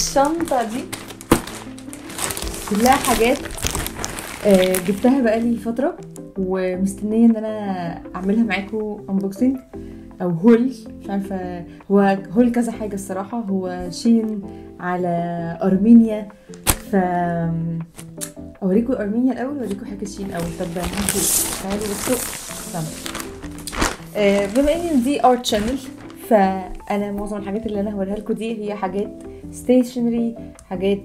الشنطة دي كلها حاجات جبتها بقالي فترة ومستنيه ان انا اعملها معاكم unboxing او haul، مش عارفه هو haul كذا حاجة الصراحة، هو Shein على ارمينيا، ف اوريكم ارمينيا الاول واوريكم حاجة Shein الاول. طب تعالوا بصوا، بما ان دي art channel فانا معظم الحاجات اللي انا هوريها لكم دي هي حاجات stationery، حاجات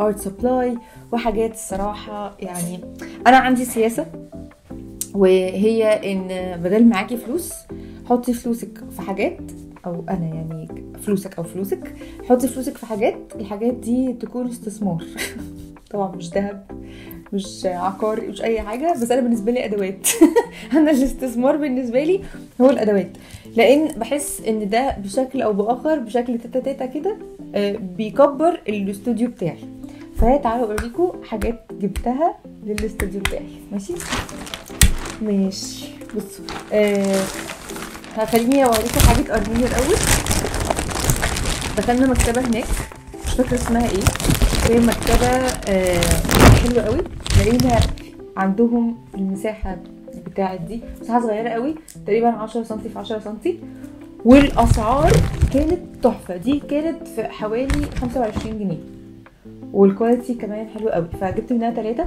art supply، وحاجات الصراحة يعني انا عندي سياسة، وهي ان بدل معاكي فلوس حطي فلوسك في حاجات، او انا يعني فلوسك او فلوسك حطي فلوسك في حاجات، الحاجات دي تكون استثمار. طبعا مش ذهب، مش عقار، مش اي حاجة، بس انا بالنسبة لي ادوات. انا الاستثمار بالنسبة لي هو الادوات، لان بحس ان ده بشكل او باخر بشكل تاتا تاتا كده بيكبر الاستوديو بتاعي. فتعالوا اوريكم حاجات جبتها للاستوديو بتاعي. ماشي ماشي، بصوا هخليني اوريكم حاجة ارمينيا الاول. دخلنا مكتبه هناك مش فاكره اسمها ايه، هي مكتبه حلوة قوي، لقينا عندهم المساحة بتاعت دي مساحة صغيرة قوي، تقريبا 10 سم في 10 سم، والاسعار كانت تحفة. دي كانت في حوالي 25 جنيه، وال quality كمان حلو قوي، فجبت منها 3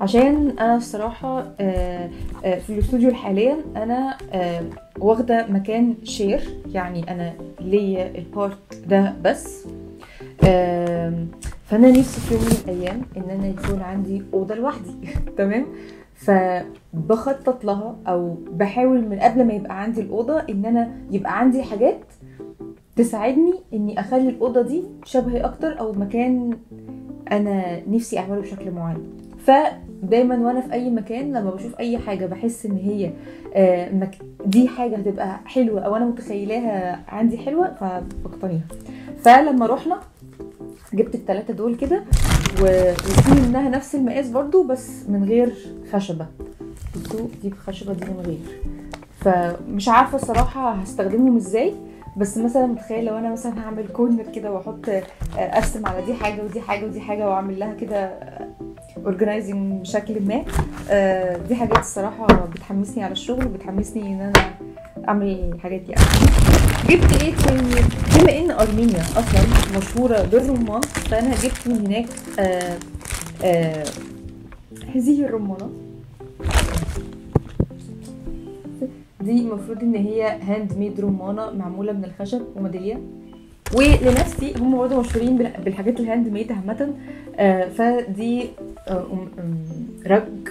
عشان انا الصراحة في الاستوديو حاليا انا واخده مكان share، يعني انا ليا ال part ده بس، فانا نفسي في يوم من الايام ان انا يكون عندي اوضة لوحدي. تمام، فبخطط لها او بحاول من قبل ما يبقى عندي الاوضة ان انا يبقى عندي حاجات تساعدني اني اخلي الاوضة دي شبهي اكتر، او مكان انا نفسي اعمله بشكل معين. فدايما وانا في اي مكان لما بشوف اي حاجة بحس ان هي دي حاجة هتبقى حلوة او انا متخيلاها عندي حلوة، فبقتنيها. فلما رحنا جبت الثلاثة دول كده، وفي منها نفس المقاس برضو بس من غير خشبه. بصوا دي بخشبه، دي من غير، فمش عارفه الصراحة هستخدمهم ازاي، بس مثلا متخيله لو انا مثلا هعمل corner كده واحط ارسم على دي حاجة ودي حاجة ودي حاجة واعمل لها كده organizing بشكل ما. دي حاجات الصراحة بتحمسني على الشغل وبتحمسني ان انا اعمل الحاجات دي. جبت ايه تاني؟ بما ان ارمينيا اصلا مشهورة بالرمان، فانا جبت من هناك هذه الرمانه دي. المفروض ان هي hand made، رمانه معمولة من الخشب وميداليه، ولنفسي هم برضه مشهورين بالحاجات ال hand made عامة. فدي rug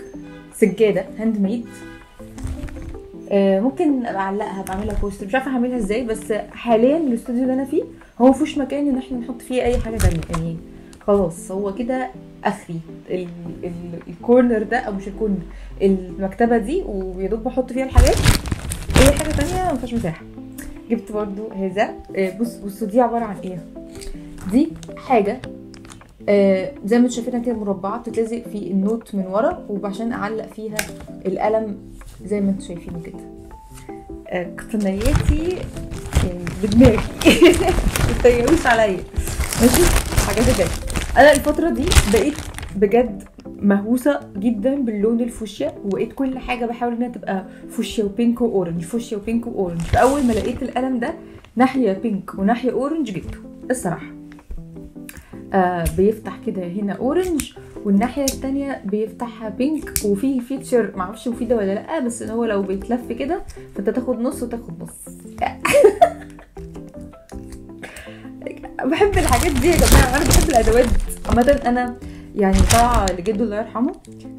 سجادة hand made، ممكن ابقى اعلقها، بعملها poster، مش عارفه هعملها ازاي، بس حاليا الاستوديو اللي انا فيه هو مفيهوش مكان ان احنا نحط فيه اي حاجة تانية، يعني خلاص هو كده اخري ال corner ده، او مش ال corner، المكتبة دي، ويا دوب بحط فيها الحاجات، اي حاجة تانية مفيهاش مساحة. جبت برضو هذا. بصوا دي عبارة عن ايه؟ دي حاجة زي ما انتم شايفينها كده مربعه، بتتلزق في ال note من ورا، وعشان اعلق فيها القلم زي ما انتم شايفين كده. اقتنياتي يعني بدماغي. ما تتريقوش عليا، ماشي؟ حاجات كده. انا الفترة دي بقيت بجد مهووسه جدا باللون الفوشيا، وبقيت كل حاجة بحاول انها تبقى فوشيا و pink و orange، فوشيا و pink و orange. فاول ما لقيت القلم ده ناحية pink وناحية orange جبته الصراحة. بيفتح كده هنا orange، والناحية التانية بيفتحها pink، وفيه feature معرفش مفيدة ولا لا، بس ان هو لو بيتلف كده فانت تاخد نص وتاخد نص. بحب الحاجات دي يا جماعة، انا بحب الادوات عامة. انا يعني طالعه لجده الله يرحمه،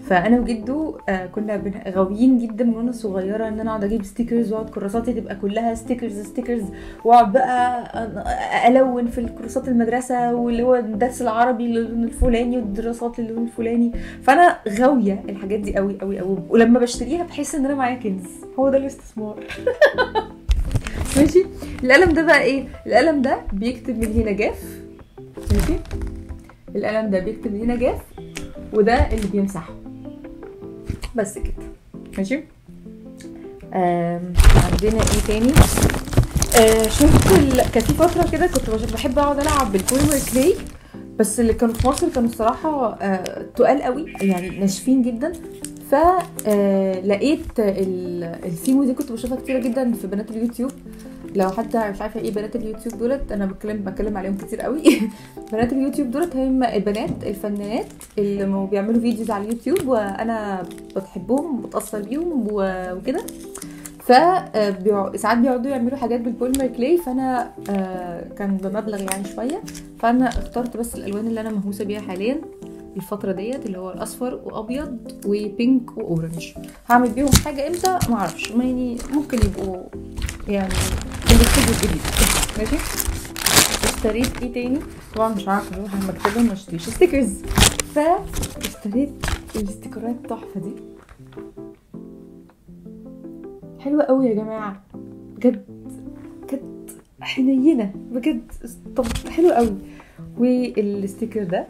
فانا وجده كنا غاويين جدا من وانا صغيرة ان انا اقعد اجيب stickers، واقعد كراساتي تبقى كلها stickers stickers، واقعد بقى الون في الكراسات المدرسة، واللي هو الدرس العربي للون الفلاني والدراسات للون الفلاني. فانا غاويه الحاجات دي قوي قوي قوي، ولما بشتريها بحس ان انا معايا كنز. هو ده الاستثمار. ماشي. القلم ده بقى ايه؟ القلم ده بيكتب من هنا جاف، ماشي؟ القلم ده بيكتب هنا جاف، وده اللي بيمسحه بس كده. ماشي. عندنا ايه تاني؟ شفت كان في فترة كده كنت بحب اقعد العب بال polymer clay، بس اللي كانوا في مصر كانوا الصراحة تقال قوي يعني ناشفين جدا. فلقيت الثيمو دي كنت بشوفها كتير جدا في بنات اليوتيوب. لو حتى مش عارفه ايه بنات اليوتيوب دولت، انا بتكلم عليهم كتير قوي. بنات اليوتيوب دولت هم البنات الفنانات اللي بيعملوا videos على اليوتيوب، وانا بحبهم وبتاثر بيهم وكده. ف ساعات بيقعدوا يعملوا حاجات بال polymer clay، فانا كان بمبلغ يعني شوية، فانا اخترت بس الالوان اللي انا مهووسه بيها حاليا الفترة ديت، اللي هو الاصفر وابيض و pink و orange. هعمل بيهم حاجة امتى معرفش، يعني ممكن يبقوا يعني في الاستوديو الجديد. ماشي. اشتريت ايه تاني؟ طبعا مش عارفه اروح المكتبة ما اشتريش stickers، فاشتريت الاستيكرات التحفة دي، حلوة قوي يا جماعة بجد، بجد حنينه بجد، طب حلو قوي. وال sticker ده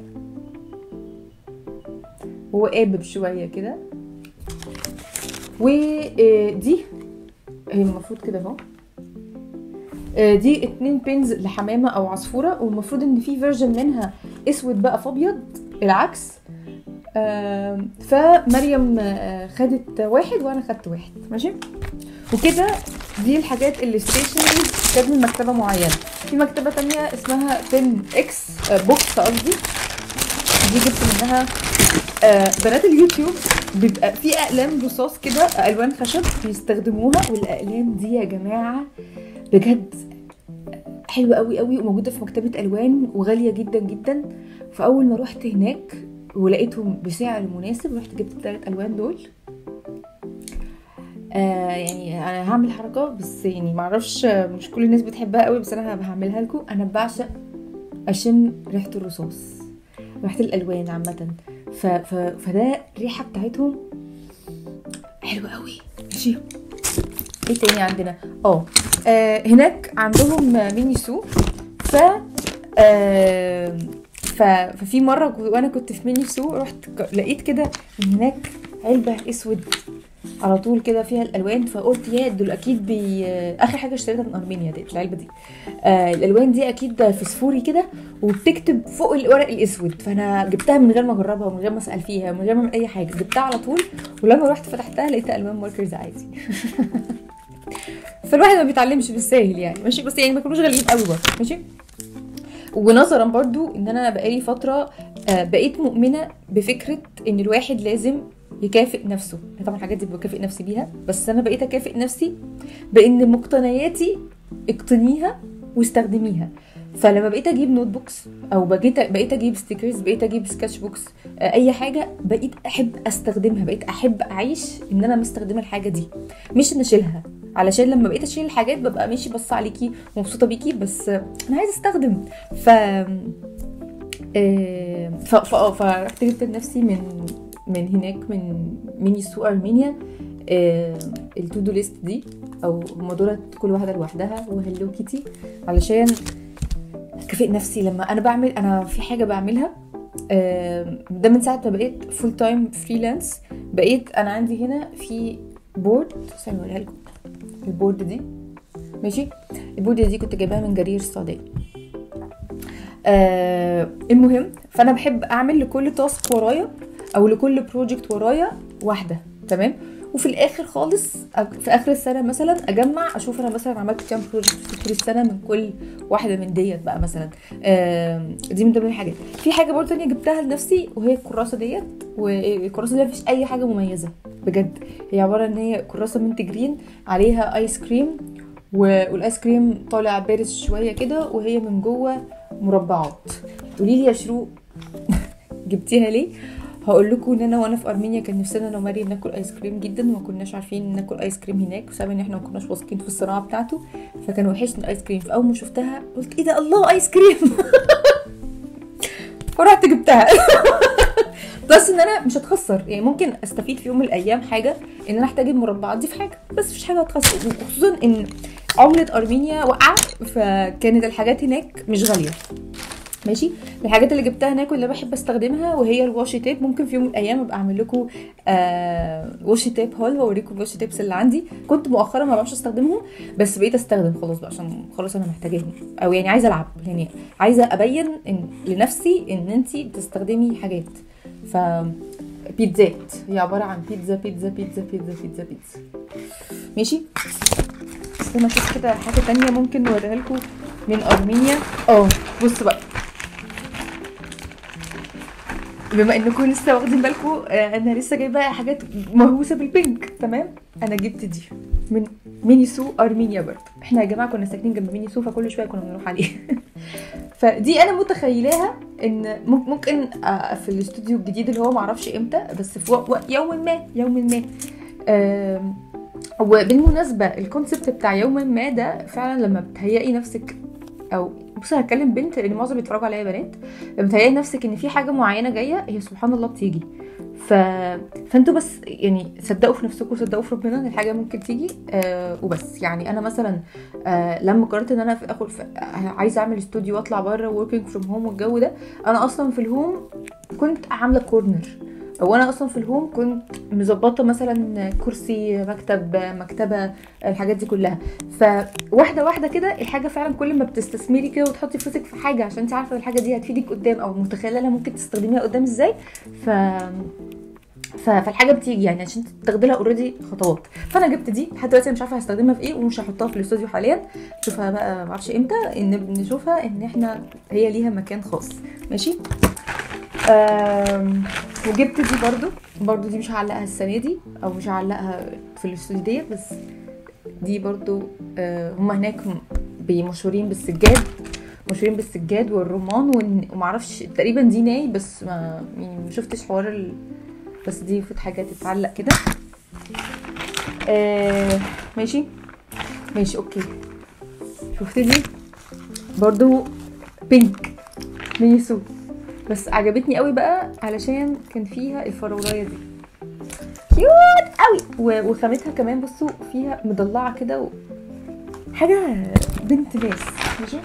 هو قابب شوية كده، ودي هي المفروض كده اهو، دي 2 pins لحمامة او عصفوره، والمفروض ان في version منها اسود بقى في ابيض العكس. فمريم خدت واحد وانا خدت واحد. ماشي. وكده دي الحاجات اللي stationery كانت من مكتبه معينة. في مكتبه تانية اسمها Pen X Books قصدي، دي جبت منها بنات اليوتيوب بيبقى في اقلام رصاص كده الوان خشب بيستخدموها، والاقلام دي يا جماعة بجد حلوة قوي قوي، وموجودة في مكتبه الوان وغاليه جدا جدا. فاول ما روحت هناك ولقيتهم بسعر مناسب رحت جبت الثلاث الوان دول. يعني انا هعمل حركة بس يعني معرفش مش كل الناس بتحبها قوي، بس انا هعملها لكم. انا بعشق اشم ريحه الرصاص، ريحه الالوان عامة، فده الريحة بتاعتهم حلوة قوي. ماشي. ايه تاني عندنا؟ هناك عندهم مينيسو. ف ففي مرة وانا كنت في مينيسو رحت لقيت كده هناك علبة اسود على طول كده فيها الالوان، فقلت يا دول اكيد اخر حاجة اشتريتها من ارمينيا دي العلبة دي، الالوان دي اكيد فسفوري كده وبتكتب فوق الورق الاسود. فانا جبتها من غير ما اجربها ومن غير ما اسال فيها ومن غير ما اعمل اي حاجة، جبتها على طول. ولما رحت فتحتها لقيتها الوان markers عادي. فالواحد ما بيتعلمش بالساهل يعني. ماشي. بس يعني ما كانوش غاليين قوي برضه. ماشي. ونظرا برضو ان انا بقالي فترة بقيت مؤمنة بفكره ان الواحد لازم يكافئ نفسه. طبعا الحاجات دي بكافئ نفسي بيها، بس انا بقيت اكافئ نفسي بان مقتنياتي اقتنيها واستخدميها. فلما بقيت اجيب notebooks او بقيت اجيب stickers، بقيت اجيب sketch books، اي حاجة بقيت احب استخدمها، بقيت احب اعيش ان انا مستخدمة الحاجة دي مش ان اشيلها. علشان لما بقيت اشيل الحاجات ببقى ماشي بص عليكي ومبسوطة بيكي، بس انا عايزه استخدم. ف ف فرحت جبت لنفسي من هناك من مينيسو ارمينيا ال to do list دي، او هم دولت كل واحدة لوحدها، و Hello Kitty، علشان اكافئ نفسي لما انا بعمل. انا في حاجة بعملها ده من ساعة ما بقيت full time freelance، بقيت انا عندي هنا في board، ثانية اوريها لكم ال board دي. ماشي. ال board دي كنت جايباها من جرير السعودية. المهم فانا بحب اعمل لكل task ورايا او لكل project ورايا واحدة، تمام. وفي الاخر خالص في اخر السنة مثلا اجمع اشوف انا مثلا عملت كام project في طول السنة من كل واحدة من ديت بقى مثلا. دي من ضمن الحاجات. في حاجة برضه تانية جبتها لنفسي وهي الكراسة ديت، والكراسه دي مفيش اي حاجة مميزة بجد، هي عبارة ان هي كراسة mint green عليها ايس كريم، والايس كريم طالع بارز شوية كده، وهي من جوه مربعات. تقولي لي يا شروق جبتيها ليه؟ هقول لكم ان انا وانا في ارمينيا كان نفسنا انا ومريم ناكل ايس كريم جدا، وما كناش عارفين ناكل ايس كريم هناك بسبب ان احنا ما كناش واثقين في الصناعة بتاعته، فكان وحشني الايس كريم. فاول ما شفتها قلت ايه ده، الله ايس كريم. فرحت جبتها. بس ان انا مش هتخسر يعني، ممكن استفيد في يوم من الايام حاجة ان انا احتاج المربعات دي في حاجة، بس مفيش حاجة هتخسر، خصوصا ان عمله ارمينيا وقعت، فكانت الحاجات هناك مش غالية. ماشي. من الحاجات اللي جبتها هناك واللي بحب استخدمها وهي ال washi tape. ممكن في يوم من الايام ابقى اعمل لكم washi tape haul واوريكم ال washi tapes اللي عندي. كنت مؤخرا ما بعرفش استخدمهم، بس بقيت استخدم خلاص بقى، عشان خلاص انا محتاجاهم، او يعني عايزه العب، يعني عايزه ابين إن لنفسي ان انتي بتستخدمي حاجات. ف بيتزات، هي عبارة عن بيتزا بيتزا بيتزا بيتزا بيتزا بيتزا. ماشي. استنى اشوف كده حاجة تانية ممكن نوريها لكم من ارمينيا. بصوا بقى، بما انكم لسه واخدين بالكم انا لسه جايبه حاجات مهووسه بال pink، تمام. انا جبت دي من مينيسو ارمينيا برضه. احنا يا جماعة كنا ساكنين جنب مينيسو، فكل شوية كنا بنروح عليه. فدي انا متخيلاها ان ممكن في الاستوديو الجديد اللي هو معرفش امتى، بس في يوم ما، يوم ما. وبالمناسبة ال concept بتاع يوم ما ده فعلا لما بتهيئي نفسك، او بصي هتكلم بنت لان معظم بيتفرجوا عليا بنات، لما بتهيئي نفسك ان في حاجة معينة جاية، هي سبحان الله بتيجي. فانتوا بس يعني صدقوا في نفسكم، صدقوا في ربنا ان الحاجة ممكن تيجي. وبس يعني انا مثلا لما قررت ان انا في اخر عايزه اعمل استوديو واطلع بره working from home والجو ده، انا اصلا في ال home كنت عامله corner، او انا اصلا في ال home كنت مظبطه مثلا كرسي، مكتب، مكتبه، الحاجات دي كلها. فواحدة واحدة كده الحاجة فعلا كل ما بتستثمري كده وتحطي فلوسك في حاجة عشان انت عارفه الحاجة دي هتفيدك قدام، او متخيله انها ممكن تستخدميها قدام ازاي، فالحاجه بتيجي يعني عشان تاخدي لها already خطوات. فانا جبت دي لحد دلوقتي انا مش عارفه هستخدمها في ايه، ومش هحطها في الاستوديو حاليا، نشوفها بقى معرفش امتى، ان نشوفها ان احنا هي ليها مكان خاص. ماشي. وجبت دي برضو دي مش هعلقها السنة دي، او مش هعلقها في الاستوديو دي، بس دي برضو هما هناك مشهورين بالسجاد، مشهورين بالسجاد والرمان، ومعرفش تقريبا دي ناي، بس ما يعني ما شفتش حوار بس دي المفروض حاجة تتعلق كده. ماشي ماشي okay. شفت دي برضو pink ميسو، بس عجبتني قوي بقى علشان كان فيها الفراولايه دي cute قوي، وخامتها كمان بصوا فيها مضلعه كده حاجة بنت ناس. ماشي.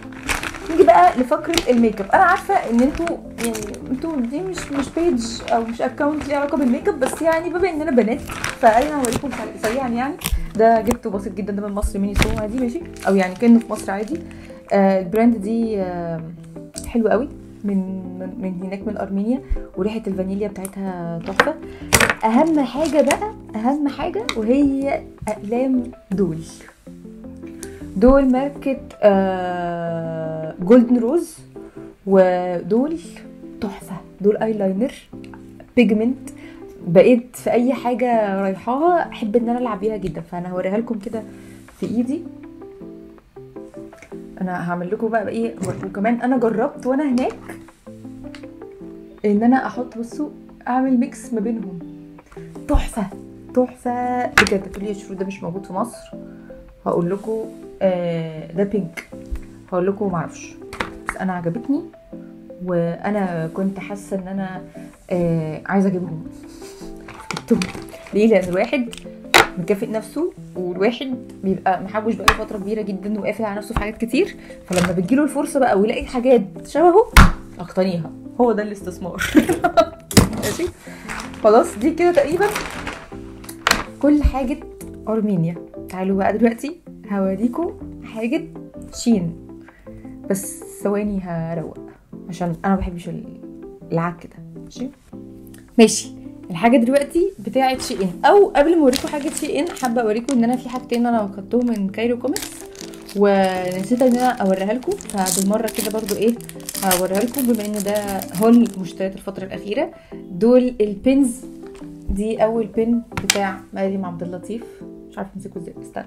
نيجي بقى لفقره الميك اب. انا عارفه ان انتوا يعني انتوا دي مش page او مش account ليه علاقة بالميك اب، بس يعني بما اننا بنات فانا هوريكم سريعا. يعني ده جبته بسيط جدا، ده من مصر مينيسو عادي، ماشي، او يعني كانه في مصر عادي. ال brand دي حلوة قوي، من هناك من ارمينيا، وريحه الفانيليا بتاعتها تحفة. اهم حاجة بقى، اهم حاجة وهي اقلام دول ماركة Golden Rose، ودول تحفة. دول eyeliner pigment، بقيت في اي حاجة رايحاها احب ان انا العب بيها جدا، فانا هوريها لكم كده في ايدي. انا هعمل لكم بقى ايه، وكمان انا جربت وانا هناك ان انا احط، بصوا اعمل mix ما بينهم، تحفة تحفة بجد. تقولي يا شروق ده مش موجود في مصر، هقول لكم ده pink، هقول لكم معرفش، بس انا عجبتني وانا كنت حاسه ان انا عايزه اجيبهم. جبتهم ليه؟ لان الواحد مكافئ نفسه، والواحد بيبقى محوش بقاله فترة كبيرة جدا وقافل على نفسه في حاجات كتير، فلما بتجيله الفرصة بقى ويلاقي حاجات شبهه اقتنيها. هو ده الاستثمار. ماشي خلاص، دي كده تقريبا كل حاجة ارمينيا. تعالوا بقى دلوقتي هوريكم حاجة شين، بس ثواني هروق عشان انا ما بحبش العك ده. ماشي ماشي. الحاجة دلوقتي بتاعه شي ان، او قبل ما اوريكم حاجة شي ان حابة اوريكم ان انا في حاجتين انا خدتهم من كايرو كوميكس ونسيت ان انا اوريها لكم، فبالمره كده برضو ايه هوريها لكم بما ان ده haul مشتريات الفترة الاخيرة. دول ال pins دي، اول pin بتاع مريم عبد اللطيف، مش عارفه امسكه ازاي، استنى.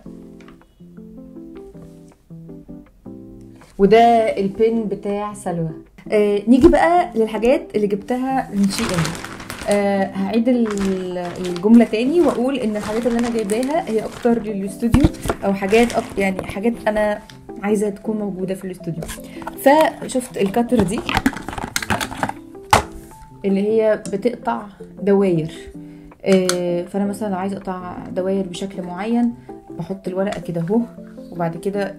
وده ال pin بتاع سلوى. نيجي بقى للحاجات اللي جبتها من شي ان. هعيد الجملة تاني واقول ان الحاجات اللي انا جايباها هي اكتر للاستوديو، او حاجات يعني حاجات انا عايزه تكون موجودة في الاستوديو. فشفت ال cutter دي اللي هي بتقطع دواير، فانا مثلا لو عايزه اقطع دواير بشكل معين بحط الورقة كده اهو، وبعد كده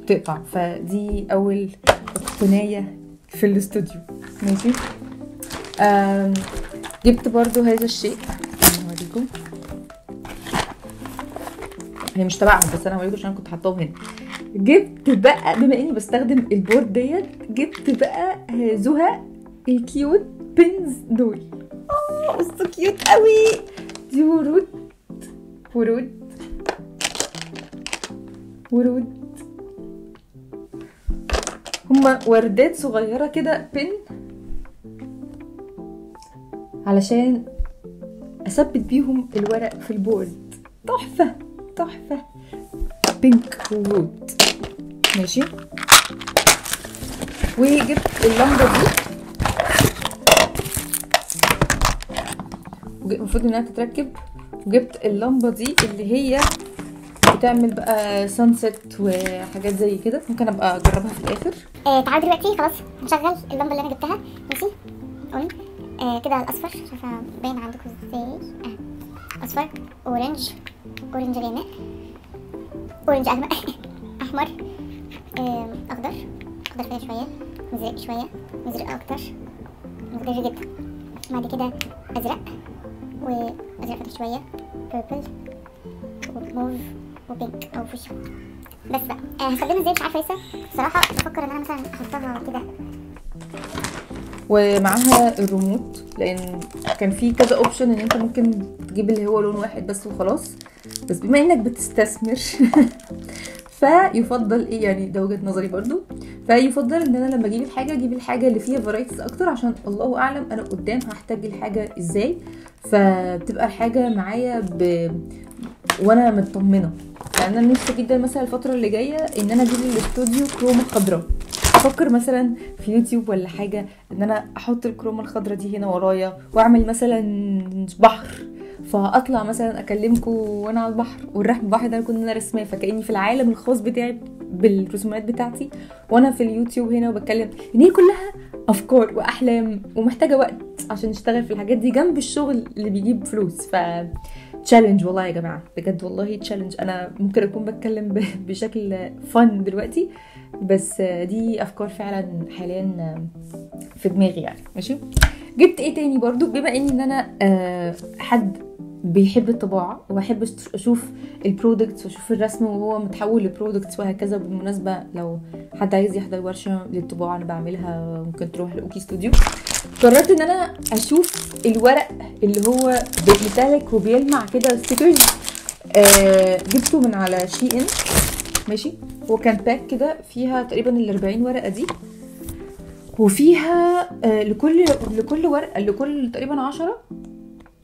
تقطع. فدي اول اقتنايه في الاستوديو. ماشي. جبت برضو هذا الشيء، هوريكم، هي مش تبعهم بس انا هوريكم عشان كنت حاطاهم هنا. جبت بقى بما اني بستخدم ال board ديت، جبت بقى زهق ال cute pins دول. بصوا cute قوي، دي ورود ورود ورود، هما وردات صغيرة كده pin علشان اثبت بيهم الورق في ال board. تحفة تحفة، pink وورود. ماشي. وجبت اللمبة دي، المفروض انها تتركب. وجبت اللمبة دي اللي هي بتعمل بقى sunset وحاجات زي كده، ممكن ابقى اجربها في الاخر. تعالوا دلوقتي خلاص هنشغل اللمبة اللي انا جبتها. ماشي on. كده الاصفر، مش عارفه باين عندكم ازاي. اصفر، orange، orange غامق، orange اغمق، احمر، اخضر، اخضر فيها شوية، مزرق شوية، مزرق اكتر، مزرق جدا، بعد كده ازرق، وازرق فاتح شوية، purple وموف و pink او فوشيا. بس بقى هستخدمها ازاي مش عارفه لسه بصراحة. بفكر ان انا مثلا احطها كده ومعاها الريموت، لان كان في كذا option ان انت ممكن تجيب اللي هو لون واحد بس وخلاص، بس بما انك بتستثمر فيفضل ايه يعني، ده وجهة نظري برضو، فيفضل ان انا لما اجيب الحاجة اجيب الحاجة اللي فيها varieties اكتر، عشان الله اعلم انا قدام هحتاج الحاجة ازاي، فبتبقى الحاجة معايا وانا مطمنه. يعني انا نفسي جدا مثلا الفترة اللي جاية ان انا اجيب الاستوديو chroma خضراء، افكر مثلا في يوتيوب ولا حاجة ان انا احط ال chroma الخضراء دي هنا ورايا، واعمل مثلا بحر، فاطلع مثلا اكلمكم وانا على البحر، والرحم البحر ده كنت انا رسماه، فكاني في العالم الخاص بتاعي بالرسومات بتاعتي وانا في اليوتيوب هنا وبتكلم. ان هي كلها افكار واحلام ومحتاجة وقت عشان نشتغل في الحاجات دي جنب الشغل اللي بيجيب فلوس. ف challenge والله يا جماعة، بجد والله challenge. انا ممكن اكون بتكلم بشكل fun دلوقتي، بس دي افكار فعلا حاليا في دماغي يعني. ماشي. جبت ايه تاني برضو، بما ان انا حد بيحب الطباعة واحب اشوف ال products واشوف الرسم وهو متحول ل products وهكذا. بالمناسبة لو حد عايز يحضر ورشه للطباعة انا بعملها، ممكن تروح لاوكي ستوديو. قررت ان انا اشوف الورق اللي هو metallic وبيلمع كده stickers. جبته من على SHEIN. ماشي. هو كان pack كده فيها تقريبا ال 40 ورقة دي، وفيها لكل ورقة لكل تقريبا 10،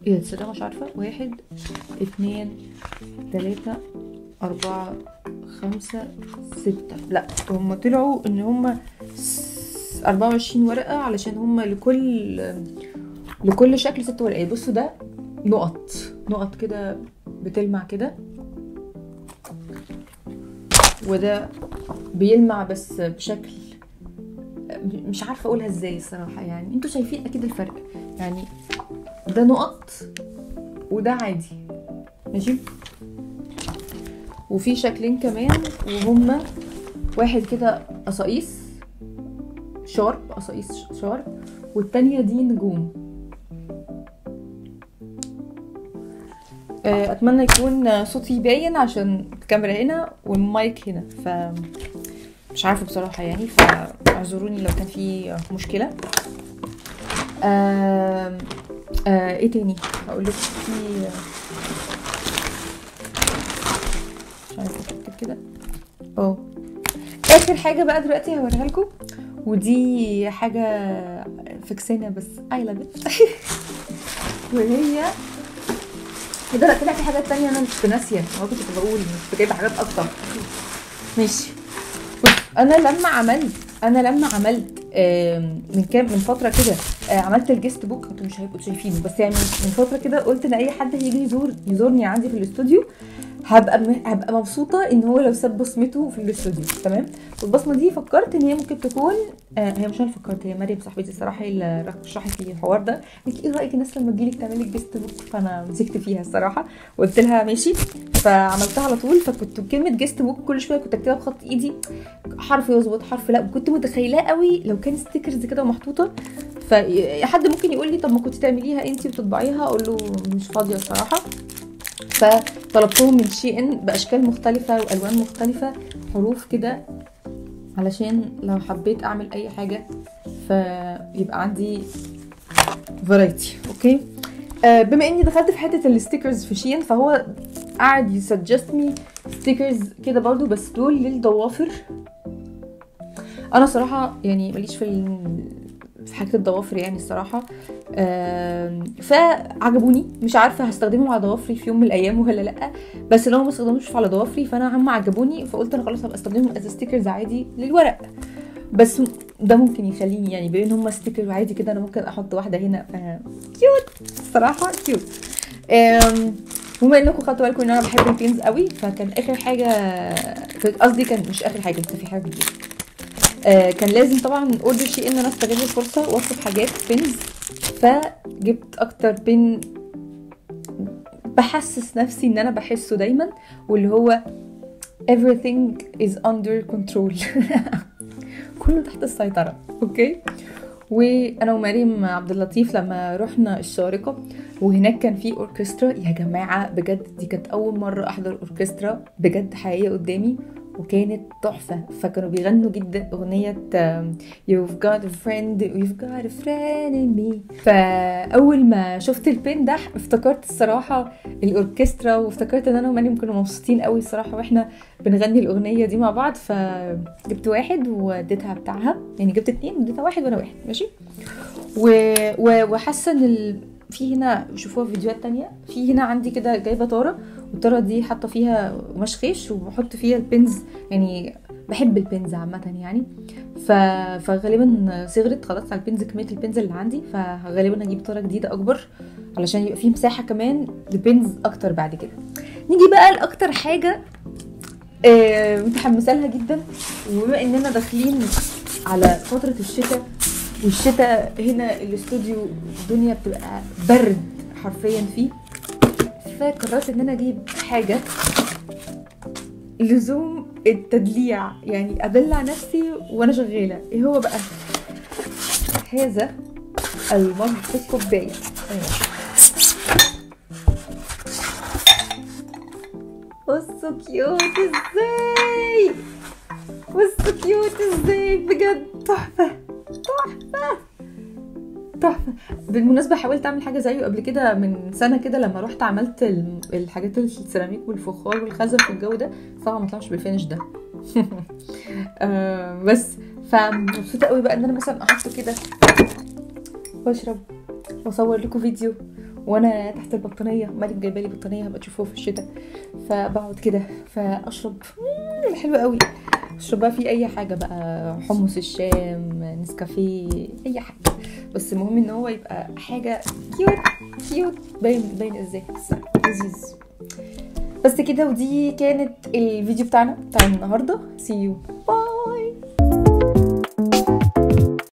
ايه تصدق مش عارفه، 1 2 3 4 5 6، لا هم طلعوا ان هم 24 ورقة، علشان هم لكل شكل 6 ورقات. بصوا ده نقط نقط كده بتلمع كده، وده بيلمع بس بشكل مش عارفه اقولها ازاي الصراحة، يعني انتوا شايفين اكيد الفرق، يعني ده نقط وده عادي. ماشي. وفي شكلين كمان، وهما واحد كده قصاقيص شارب، قصاقيص شارب، والتانية دي نجوم. اتمنى يكون صوتي باين عشان الكاميرا هنا والمايك هنا، ف مش عارفه بصراحة يعني، فاعذروني لو كان في مشكلة. ايه تاني هقول لكم؟ في مش عارفه اتاكد كده. اخر حاجة بقى دلوقتي هوريها لكم، ودي حاجة فكسانه بس I love it. وهي كده. لا طلع في حاجات تانية انا مش ناسيه، انا كنت بقول مش جايبه حاجات اكتر. ماشي. انا لما عملت من فترة كده عملت ال guest book، انتوا مش هيبقوا شايفينه بس يعني من فترة كده قلت ان اي حد هيجي يزورني عندي في الاستوديو هبقى مبسوطة ان هو لو ساب بصمته في الاستوديو، تمام. والبصمه دي فكرت ان هي ممكن تكون هي مش انا فكرت، هي مريم صاحبتي الصراحة هي اللي رشحت لي الحوار ده، قالت لي ايه رايك الناس لما تجيلك تعمل لك guest book، فانا مسكت فيها الصراحة وقلت لها ماشي، فعملتها على طول. فكنت كلمة guest book كل شوية كنت اكتبها بخط ايدي، حرف يظبط حرف لا، وكنت متخيلاه قوي لو كان stickers كده ومحطوطه. فحد ممكن يقول لي طب ما كنت تعمليها انتي وتطبعيها، اقول له مش فاضية الصراحة. فطلبتهم من SHEIN باشكال مختلفة والوان مختلفة، حروف كده، علشان لو حبيت اعمل اي حاجة فيبقى عندي variety. okay، بما اني دخلت في حتة ال stickers في SHEIN، فهو قعد ي suggest me stickers كده برضو، بس دول للضوافر. انا صراحة يعني ماليش في حاجة الضوافر يعني الصراحة، فعجبوني، مش عارفه هستخدمهم على ضوافري في يوم من الايام ولا لا، بس لو ما استخدموش على ضوافري فانا هم عجبوني، فقلت انا خلاص هبقى استخدمهم as stickers عادي للورق. بس ده ممكن يخليني يعني بما ان هم sticker عادي كده انا ممكن احط واحدة هنا، cute الصراحة cute. بما انكم خدتوا بالكم ان انا بحب ال pins قوي، فكان اخر حاجة، قصدي كان مش اخر حاجة، لسه في حاجة جديدة. كان لازم طبعا order SHEIN ان انا استغل الفرصة واطلب حاجات pins، فجبت اكتر pin بحسس نفسي ان انا بحسه دايما، واللي هو everything is under control كله تحت السيطرة. okay، وانا ومريم عبد اللطيف لما رحنا الشارقة وهناك كان في اوركسترا، يا جماعة بجد دي كانت اول مرة احضر اوركسترا بجد حقيقية قدامي، وكانت تحفة. فكانوا بيغنوا جدا اغنية You've got a friend you've got a friend in me. فاول ما شفت ال pin ده افتكرت الصراحة الاوركسترا، وافتكرت ان انا ومريم كنا مبسوطين قوي الصراحة واحنا بنغني الاغنية دي مع بعض. فجبت واحد واديتها بتاعها، يعني جبت 2 واديتها واحد وانا واحد، ماشي. وحاسه ان في هنا، شوفوها في فيديوهات تانية، في هنا عندي كده جايبه طاره، والطاره دي حاطه فيها قماش خيش وبحط فيها ال pins، يعني بحب ال pins عامة يعني. فغالبا صغرت خلاص على ال pins، كمية ال pins اللي عندي، فغالبا هجيب طاره جديدة اكبر علشان يبقى فيه مساحة كمان ل pins اكتر بعد كده. نيجي بقى لاكتر حاجة متحمسة لها جدا، وبما اننا داخلين على فترة الشتاء، والشتاء هنا الاستوديو الدنيا بتبقى برد حرفيا فيه، فقررت ان انا اجيب حاجة لزوم التدليع، يعني ادلع نفسي وانا شغالة. ايه هو بقى؟ هذا المج في الكوباية. بصوا cute ازاي، بصوا cute ازاي، بجد تحفة تحفة تحفة. بالمناسبة حاولت اعمل حاجة زيه قبل كده من سنة كده، لما رحت عملت الحاجات السيراميك والفخار والخزف والجو ده، طبعا ما طلعش بال finish ده بس فمبسوطه قوي بقى ان انا مثلا احطه كده واشرب واصور لكم فيديو وانا تحت البطانيه. مالك جايبه لي بطانيه هبقى تشوفوها في الشتاء، فبقعد كده فاشرب، حلو قوي. اشرب بقى في اي حاجة بقى، حمص الشام، نسكافيه، اي حاجة، بس المهم ان هو يبقى حاجة cute cute، باين باين ازاي، بس لذيذ. بس كده، ودي كانت الفيديو بتاعنا بتاع النهارده. see you bye.